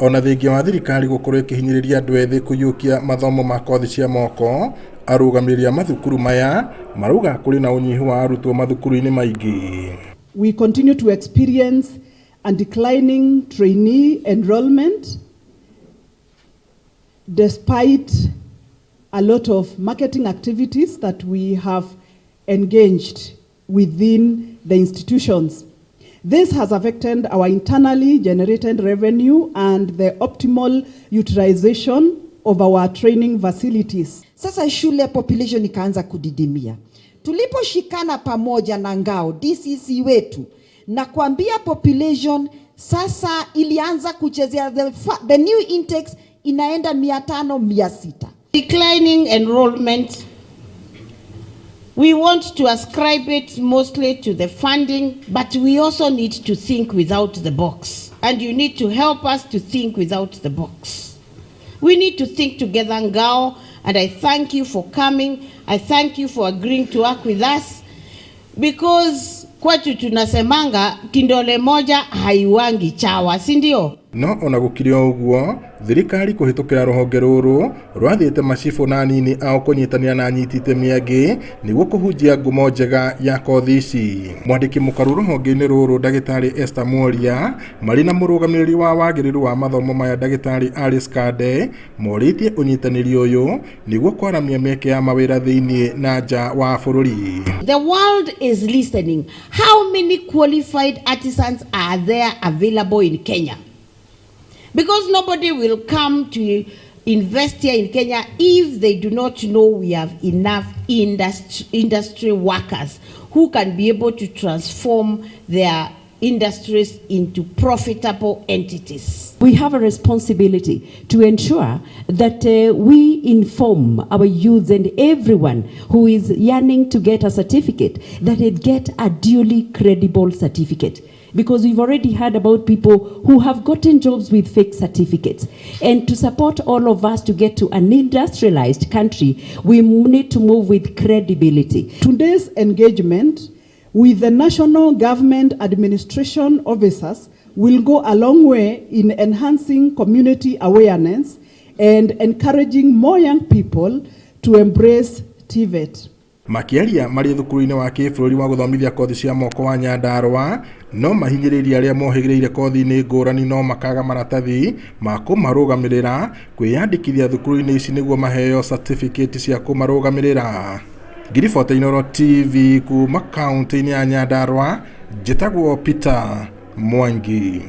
Ona thengia wa thirikari gũkorwo ĩkĩhinyĩrĩria andũ ethĩ kũiyũkia mathomo ma kothi cia moko, arũgamĩrĩri a mathukuru maya marauga kũrĩ na ũnyihu wa arutwo mathukuru-inĩ maingĩ. We continue to experience a declining trainee enrollment despite a lot of marketing activities that we have engaged within the institutions. This has affected our internally generated revenue and the optimal utilization of our training facilities. Sasa shule population ikaanza kudidimia. Tuliposhikana pamoja na Ngao DCC wetu na kuambia population sasa ilianza kuchezea the new intakes inaenda 500, 600. Declining enrollment, we want to ascribe it mostly to the funding, but we also need to think without the box. And you need to help us to think without the box. We need to think together, Ngao, and I thank you for coming. I thank you for agreeing to work with us because kwetu tunasemanga kidole moja haiuangi chawa, si ndio? No ona gũkĩrĩ o ũguo, thirikari kũhĩtũkĩra rũhonge rũrũ rwathĩte macibũ na anini ao kũnyitanĩra na anyiti itemi angĩ nĩguo kũhunjia ngumo njega ya kothi ici. Mwandĩki mũkaru rũhonge-inĩ rũrũ, Ndagĩtarĩ Esther Mworia, marĩ na mũrũgamĩrĩri wa wagĩrĩru wa mathomo maya, Ndagĩtarĩ Alice Kande, morĩtie ũnyitanĩri ũyũ nĩguo kwaramia mĩeke ya mawĩra thĩinĩ na nja wa bũrũri. The world is listening. How many qualified artisans are there available in Kenya? Because nobody will come to invest here in Kenya if they do not know we have enough industry workers who can be able to transform their industries into profitable entities. We have a responsibility to ensure that we inform our youths and everyone who is yearning to get a certificate that they get a duly credible certificate. Because we've already heard about people who have gotten jobs with fake certificates. And to support all of us to get to an industrialized country, we need to move with credibility. Today's engagement with the national government administration officers will go a long way in enhancing community awareness and encouraging more young people to embrace TVET. Makĩaria marĩ thukuru-inĩ wa kĩbũrũri wa gũthomithia kothi cia moko wa Nyandarũa, no mahinyĩrĩirie arĩa mohĩgĩrĩire kothi-inĩ ngũrani no makaga maratathi ma kũmarũgamĩrĩra kwĩyandĩkithia thukuru-inĩ ici nĩguo maheo certificate cia kũmarũgamĩrĩra. Ngiribota Inooro TV kuma kaunti-inĩ ya Nyandarũa, njĩtagwo Peter Mwangi.